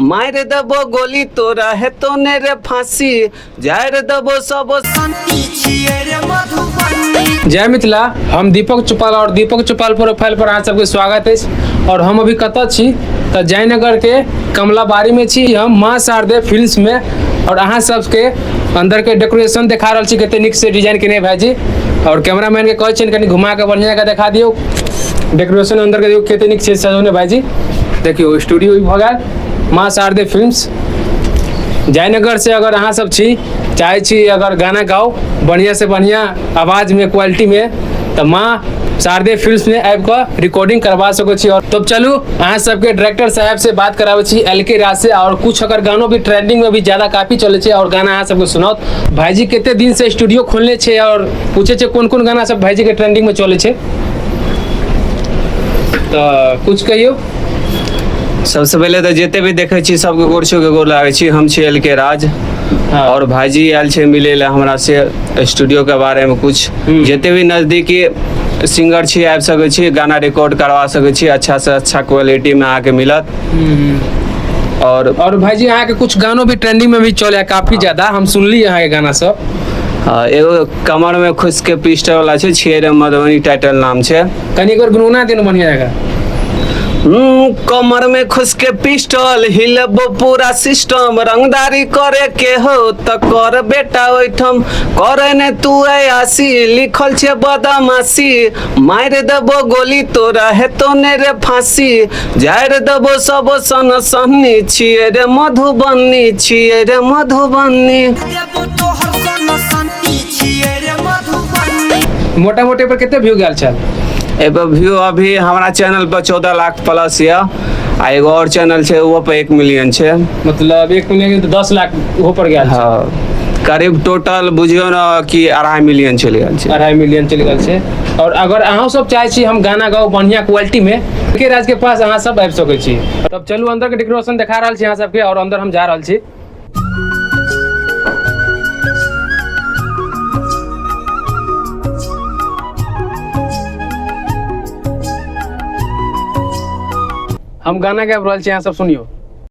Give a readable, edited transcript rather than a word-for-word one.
मारि देबो गोली तोरा हेतो ने रे फांसी, झाड़ि देबो सब। जय मिथिला, हम दीपक चौपाल और दीपक चौपाल प्रोफाइल पर अहाँ सबके स्वागत अछि। और हम अभी कतऽ छी तऽ जयनगर के कमलाबाड़ी में छी हम, माँ शारदे फिल्म्स में। और अहाँ सबके अंदर के डेकोरेशन देखा रहल छी, कते नीक से डिजाइन केने भाईजी। और कैमरामैन के कहै छियनि कनि घुमा के बढ़िया के देखा दियौ डेकोरेशन अंदर के, देखियौ कते नीक छै सजौने भाईजी। देखियौ स्टूडियो भी भऽ गेल माँ शारदे फिल्म्स जयनगर से। अगर अहाँ सब छी, चाहै छी अगर गाना गाउ बढ़िया से बढ़िया आवाज में, क्वालिटी में, तऽ माँ शारदे फिल्म्स में आबि कऽ रिकॉर्डिंग करवा सकै छी। और तब चलू अहाँ सबके डायरेक्टर साहब से बात कराबै छी, एल के राज से। और कुछ अगर गानो भी ट्रेंडिंग में भी ज्यादा काफी चलै छै और गाना अहाँ सबके सुनाओत। भाईजी कते दिन से स्टूडियो खोलने छै और पूछे छै कोन कोन गाना सब भाईजी के ट्रेंडिंग में चलै छै, तऽ कुछ कहियौ। सबसे पहिले तऽ जते भी देखै छी सबके गोर छू के गोर लागै छी। हम छी एल के राज। और भाईजी आयल छै मिले लए हमरा से स्टूडियो के बारे में कुछ। जते भी नजदीकी सिंगर छी आबि सकै छी, गाना रिकॉर्ड करवा सकै छी, अच्छा से अच्छा क्वालिटी में अहाँके मिलत। और भाईजी अहाँके कुछ गानो भी ट्रेंडिंग में भी चले काफी ज्यादा, हम सुनली अहाँके गाना सब। हाँ, एगो कमर में खुश के पिस्टल वाला छै, छियै रे मधुबनी टाइटल नाम छै। कनि एक बेर गुनगुना दियौ बढ़िया जगह। कमर में खुश के पिस्टल हिलबो पूरा सिस्टम, रंगदारी करे के हो त कर बेटा ओइठम, करे ने तू आसी लिखल छे बदमाशी, मारि देबो गोली तोरा हेतो ने रे फांसी, झाड़ि देबो सब सन सन्नी, छियै रे मधुबनी, छियै रे मधुबनी। मोटा मोटी पर कते व्यू गेल छल? एगो व्यू अभी हमरा चैनल पर 14 लाख प्लस यऽ, आ एगो और चैनल छै ओहो पर 1 मिलियन छै। मतलब 1 मिलियन तऽ 10 लाख ओहो पर गेल छै। हाँ, करीब टोटल बुझियौ ने कि 2.5 मिलियन चलि गेल छै। 2.5 मिलियन चलि गेल छै। और अगर अहाँ सब चाहै छी हम गाना गाउ बढ़िया क्वालिटी में, के राज के पास अहाँ सब आबि सकै छी। तब चलू अंदर के डेकोरेशन देखा रहल छी अहाँ सबके और अंदर हम जा रहल छी। हम गाना गाबि रहल छी, अहाँ सब सुनियौ।